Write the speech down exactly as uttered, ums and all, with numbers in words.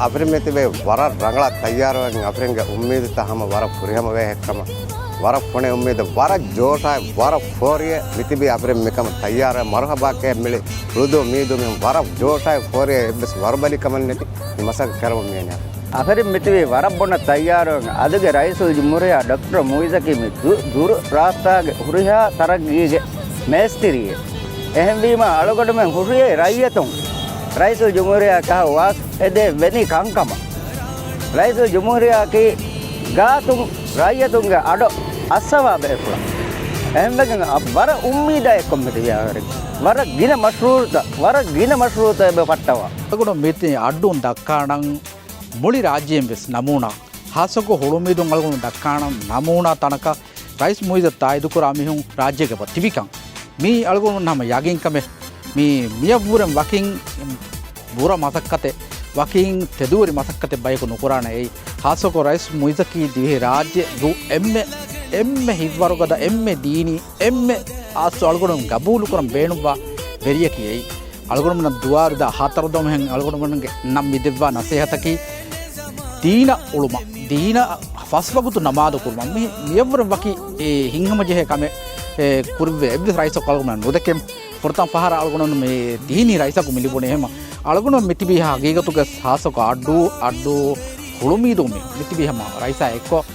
އަފްރިން މިތިބީ ވަރަށް ރަނގަޅަށް ތައްޔާރުވެގެން އަފްރިންގެ އުއްމީދުތައް ހަމަ ވަރަށް ފުރިހަމަވޭ ހެއްކަމަށް ވަރަށް ފޮނެ އުއްމީދު ވަރަށް ޖޯޝާއި ވަރަށް ފޯރިއެ މިތިބީ އަފްރިން މިކަމަށް ތައްޔާރުވެ މަރުހަބާ ކޭ މިޅި ރުދު މީދު މިހުން ވަރަށް ޖޯޝާއި ފޯރިއެ އެއްވެސް ވަރުބަލިކަމެއް ނެތި މި މަސައްކަތް ކަރަމުން މިއެނެ. އަފްރިން މިތިބީ ވަރަށް ބޮޑަށް ތައްޔާރުވެގެން އަދުގެ ރައީސުލްޖުމްހޫރިއްޔާ ޑޮކްޓަރ މުއިއްޒަކީ މި ދު-، ދުރު ރާސްތާގެ ހުރިހާ ތަރައްގީގެ މޭސްތިރިއެއް. އެހެންވީމަ އަޅުގަނޑުމެން ހުށިޔައި ރައްޔިތުން ރައީސުލްޖުމްހޫރިއްޔާ ކަހަލަ ވާސް އެދޭ ވެނި ކަންކަމަށް. ރައީސުލްޖުމްހޫރިއްޔާއަކީ ގާތުން ރައްޔިތުންގެ އަޑު އައްސަވާ ބޭފުޅަކު. އެހެންވެގެން އަ-، ވަރަށް އުއްމީދާ އެއްކޮށް މިތިބި އަހަރެން. ވަރަށް ގިނަ މަޝްރޫޢުތައް، ވަރަށް ގިނަ މަޝްރޫޢުތައް އެބަ ފައްޓަވާ. އަޅުގަނޑު މިތި އައްޑޫން ދައްކާނަން މުޅި ރާއްޖޭން ވެސް ނަމޫނާ، ހާއްސަކޮށް ހުޅުމީދުން އަޅުގަނޑު ދައްކާނަން ނަމޫނާ ތަނަކަށް ރައީސް މުއިއްޒަށް ތާއީދުކުރާ މީހުން ރާއްޖޭގަ ތިބިކަން. މީ އަޅުގަނޑު ހަމަ ޔަގީންކަމެއް. މީ މިޔަށްވުރެން ވަކިން ބުރަ މަސައްކަތެއް، ވަކިން ތެދުވެރި މަސައްކަތެއް ބަޔަކު ނުކުރާނެ އެއީ. ހާއްސަކޮށް ރައީސް މުއިއްޒަކީ ދިވެހި ރާއްޖެ ދު އެންމެ، އެންމެ ހިތްވަރުގަދަ، އެންމެ ދީނީ، އެންމެ އާސް އަޅުގަނޑު ގަބޫލުކުރަން ބޭނުންވާ ވެރިޔަކީ އެއީ. އަޅުގަނޑުމެންނަށް ދުވާލުދާ ހަތަރު ދޮމެހެން އަޅުގަނޑުމެންގެ ނަން މި ދެއްވާ ނަސޭހަތަކީ ދީނަށް އުޅުމަށް، ދީނަށް ފަސް ވަގުތު ނަމާދު ކުރުމަށް. މި، މިޔަށްވުރެން ވަކި އެ ހިތްހަމަޖެހޭ ކަމެއް އެ ކުރެއްވި އެއްވެސް ރައީސަކު އަޅުގަނޑުމެން ނުދެކެމު. ފުރަތަމަ ފަހަރަށް އަޅުގަނޑު މި ދީނީ ރައީސަކު މި ލިބުނީ. އެހެން އަޅުގަނޑު މިތިބީ ހަގީގަތުގަ ހާއްސަކޮށް އައްޑޫ، އައްޑޫ ހުޅުމީދު މި، މިތިބީ ހަމަ ރައީސާ އެއްކޮށް